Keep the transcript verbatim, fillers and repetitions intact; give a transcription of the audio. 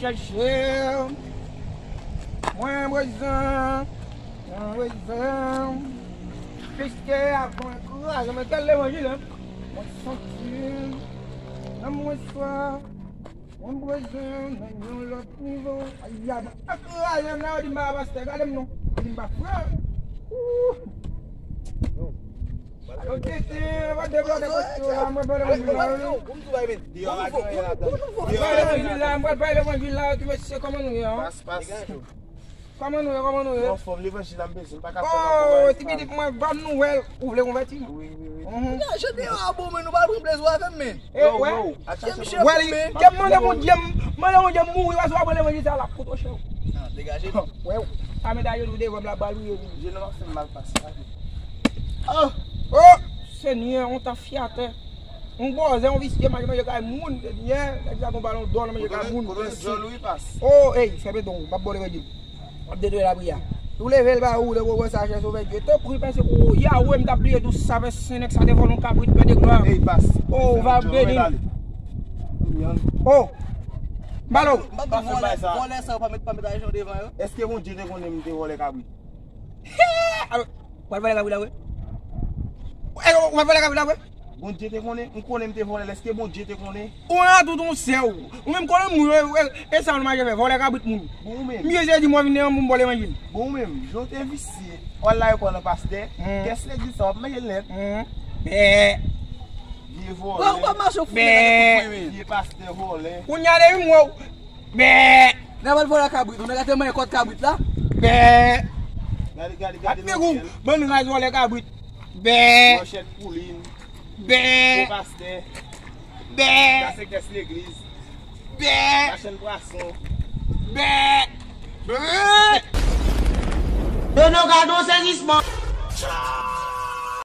Chache mwen bezwen, mwen bezwen. Piske avan kraze mwen, gade levanjil, hein. Mwen santi nan mwen swa, mwen bezwen nan yon lòt nivo. Aya, akraze m nan, yo di m pa pastè, gade m non. Yo di m pa frè. Ooh. Yo tete, yo pa deblode kote yo la, mwen pale levanjil la. Mwen pale levanjil la, mwen pale levanjil la, ti mesye, kòman nou ye, hein? Pas, pas. Kòman nou ye, kòman nou ye? Bon, fòm levanjil la, m bezwen, m pa ka fè nan kòman. Oh, ti pitit mwen, ban nouvèl, ou vle konvèti? Wi, wi, wi. Mhm. Nan jan de a bon, men nou pa pran plezi avè m, men. Eh, wè. Wè li, ke m mande Bondye, m mande Bondye m mouri, paske w ap pran levanjil sa la, kout woche w. Ah, degaje. Wè, a met ajenou devan m la, bal ou ye, wi. Je nan ap fè m mal pase. Ah! Oh! Senyè, on tan fyatè. On bòzè, on visye, manje, manje kay moun, senyè. Nèg sa gon balon dò, manje kay moun. Kote John Louis pas? Oh, ey, fè beton, m ap ba w levanjil. M ap detwi lapriyè. Ou leve l ba ou, le gwo sa chè sovè Dye. Tanpri, pase, ou, Yahweh, m t ap bliye tou sa, pase, se nèg sa te vòlè yon kabrit, pè de glwa. Ey, pas. Oh, va beni. Oh. Balo. M ap di vòlè, vòlè sa yo pa met, pa met ajenou devan yo. Èske Bondye te konnen m te vòlè kabrit? Alo, w al vòlè kabrit la vre? Alo, w al vòlè kabrit la vre? Bondye te konnen, m konnen m te vòlè l, èske Bondye te konnen? Ou an tout on sè w. Ou menm konnen moun yo, e, e sa w manje fè, vòlè kabrit moun. Bon, ou menm. M ye Jezi, mwen vin deyò pou m ba w levanjil. Bon, ou menm, jan w te visye, w al la yo pran nan pastè, kès legliz sa w ap manje l nèt. Bè. Vye vòlè. Wè, ou pa mache w fout nèg avèk tout pwen, men. Vye pastè vòlè. Kounye a depi m wè w, bè. Nèg al vòlè kabrit, ou nèg a te manyen kòt kabrit la. Bè. Gade, gade, gade. Ak nèg ou, bann raz vòlè kabrit. Bè. Manchèt poulin. Bè. Gwo pastè. Bè. Kase kès legliz. Bè. Machann pwason. Bè. Bè. Dodo, gade yon sezisman.